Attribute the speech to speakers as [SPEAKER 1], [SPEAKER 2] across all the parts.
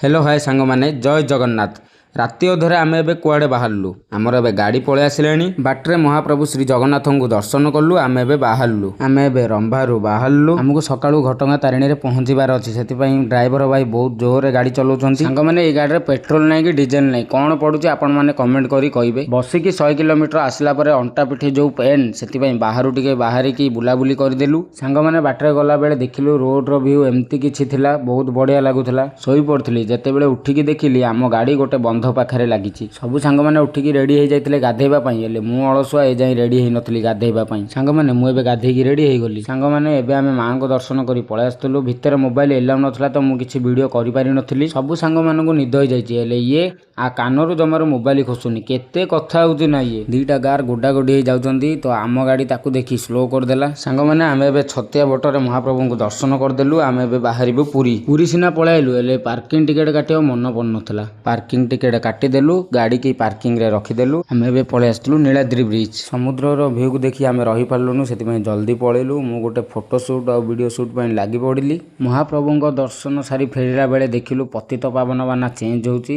[SPEAKER 1] Hello hi ସାଙ୍ଗମାନେ, ଜୟ ଜଗନ୍ନାଥ। ରାତି ଅଧରେ ଆମେ ଏବେ କୁଆଡ଼େ ବାହାରିଲୁ। ଆମର ଏବେ ଗାଡ଼ି ପଳେଇ ଆସିଲାଣି। ବାଟରେ ମହାପ୍ରଭୁ ଶ୍ରୀ ଜଗନ୍ନାଥଙ୍କୁ ଦର୍ଶନ କଲୁ। ଆମେ ଏବେ ବାହାରିଲୁ। ଆମେ ଏବେ ରମ୍ଭାରୁ ବାହାରିଲୁ। ଆମକୁ ସକାଳୁ ଘଟଗାଁ ତାରିଣୀରେ ପହଞ୍ଚିବାର ଅଛି। ସେଥିପାଇଁ ଡ୍ରାଇଭର ଭାଇ ବହୁତ ଜୋରରେ ଗାଡ଼ି ଚଲାଉଛନ୍ତି। ସାଙ୍ଗମାନେ, ଏଇ ଗାଡ଼ିରେ ପେଟ୍ରୋଲ ନାହିଁ କି ଡିଜେଲ ନାହିଁ। କ'ଣ ପଡ଼ୁଛି, ଆପଣମାନେ କମେଣ୍ଟ କରି କହିବେ। ବସିକି 100 କିଲୋମିଟର ଆସିଲା ପରେ ଅଣ୍ଟା ପିଠି ଯେଉଁ ପେନ୍, ସେଥିପାଇଁ ବାହାରୁ ଟିକେ ବାହାରିକି ବୁଲାବୁଲି କରିଦେଲୁ। ସାଙ୍ଗମାନେ, ବାଟରେ ଗଲାବେଳେ ଦେଖିଲୁ ରୋଡ଼ର ଭ୍ୟୁ ଏମିତି କିଛି ଥିଲା। ବହୁତ ବଢ଼ିଆ ଲାଗୁଥିଲା। ଶୋଇପଡ଼ିଥିଲି, ଯେତେବେଳେ ଉଠିକି ଦେଖିଲି ଆମ ଗାଡ଼ି ଗୋଟେ ବନ୍ଧ ପାଖରେ ଲାଗିଛି। ସବୁ ସାଙ୍ଗମାନେ ଉଠିକି ରେଡ଼ି ହେଇଯାଇଥିଲେ ଗାଧେଇବା ପାଇଁ, ହେଲେ ମୁଁ ଅଳସୁଆ, ଏଯାଏଁ ରେଡ଼ି ହେଇନଥିଲି ଗାଧେଇବା ପାଇଁ। ସାଙ୍ଗମାନେ, ମୁଁ ଏବେ ଗାଧେଇକି ରେଡ଼ି ହେଇଗଲି। ସାଙ୍ଗମାନେ, ଏବେ ଆମେ ମାଆଙ୍କ ଦର୍ଶନ କରି ପଳେଇ ଆସିଥିଲୁ। ଭିତରେ ମୋବାଇଲ ଏଲାଉ ନଥିଲା, ତ ମୁଁ କିଛି ଭିଡ଼ିଓ କରିପାରିନଥିଲି। ସବୁ ସାଙ୍ଗମାନଙ୍କୁ ନିଦ ହେଇଯାଇଛି, ହେଲେ ଇଏ ଆ କାନରୁ ଜମାରୁ ମୋବାଇଲ ଖସୁନି। କେତେ କଥା ହଉଛି ନା, ଇଏ ଦିଟା କାର ଗୋଡା ଗୋଡି ହେଇ ଯାଉଛନ୍ତି, ତ ଆମ ଗାଡ଼ି ତାକୁ ଦେଖି ସ୍ଲୋ କରିଦେଲା। ସାଙ୍ଗମାନେ, ଆମେ ଏବେ ଛତିଆ ବଟରେ ମହାପ୍ରଭୁଙ୍କୁ ଦର୍ଶନ କରିଦେଲୁ। ଆମେ ଏବେ ବାହାରିବୁ ପୁରୀ। ପୁରୀ ସିନା ପଳେଇଲୁ, ହେଲେ ପାର୍କିଂ ଟିକେଟ କାଟିବାକୁ ମନ ପଡୁନଥିଲା। Parking ticket କାଟିଦେଲୁ, ଗାଡ଼ିକି ପାର୍କିଂରେ ରଖିଦେଲୁ। ଆମେ ଏବେ ପଳେଇ ଆସିଥିଲୁ ନୀଳାଦ୍ରି ବ୍ରିଜ। ସମୁଦ୍ରର ଭ୍ୟୁକୁ ଦେଖି ଆମେ ରହିପାରିଲୁନୁ, ସେଥିପାଇଁ ଜଲ୍ଦି ପଳେଇଲୁ। ମୁଁ ଗୋଟେ ଫଟୋ ସୁଟ୍ ଆଉ ଭିଡ଼ିଓ ସୁଟ୍ ପାଇଁ ଲାଗି ପଡ଼ିଲି। ମହାପ୍ରଭୁଙ୍କ ଦର୍ଶନ ସାରି ଫେରିଲା ବେଳେ ଦେଖିଲୁ ପତିତ ପାବନ ବାନା ଚେଞ୍ଜ ହେଉଛି।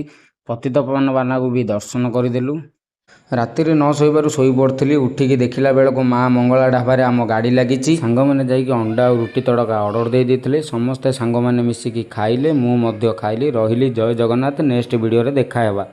[SPEAKER 1] ପତିତ ପାବନ ବାନାକୁ ବି ଦର୍ଶନ କରିଦେଲୁ। ରାତିରେ ନ ଶୋଇବାରୁ ଶୋଇପଡ଼ିଥିଲି। ଉଠିକି ଦେଖିଲା ବେଳକୁ ମା ମଙ୍ଗଳା ଢାବାରେ ଆମ ଗାଡ଼ି ଲାଗିଛି। ସାଙ୍ଗମାନେ ଯାଇକି ଅଣ୍ଡା ଆଉ ରୁଟି ତଡ଼କା ଅର୍ଡ଼ର ଦେଇ ଦେଇଥିଲେ। ସମସ୍ତେ ସାଙ୍ଗମାନେ ମିଶିକି ଖାଇଲେ, ମୁଁ ମଧ୍ୟ ଖାଇଲି। ରହିଲି, ଜୟ ଜଗନ୍ନାଥ। ନେକ୍ସଟ ଭିଡ଼ିଓରେ ଦେଖା ହେବା।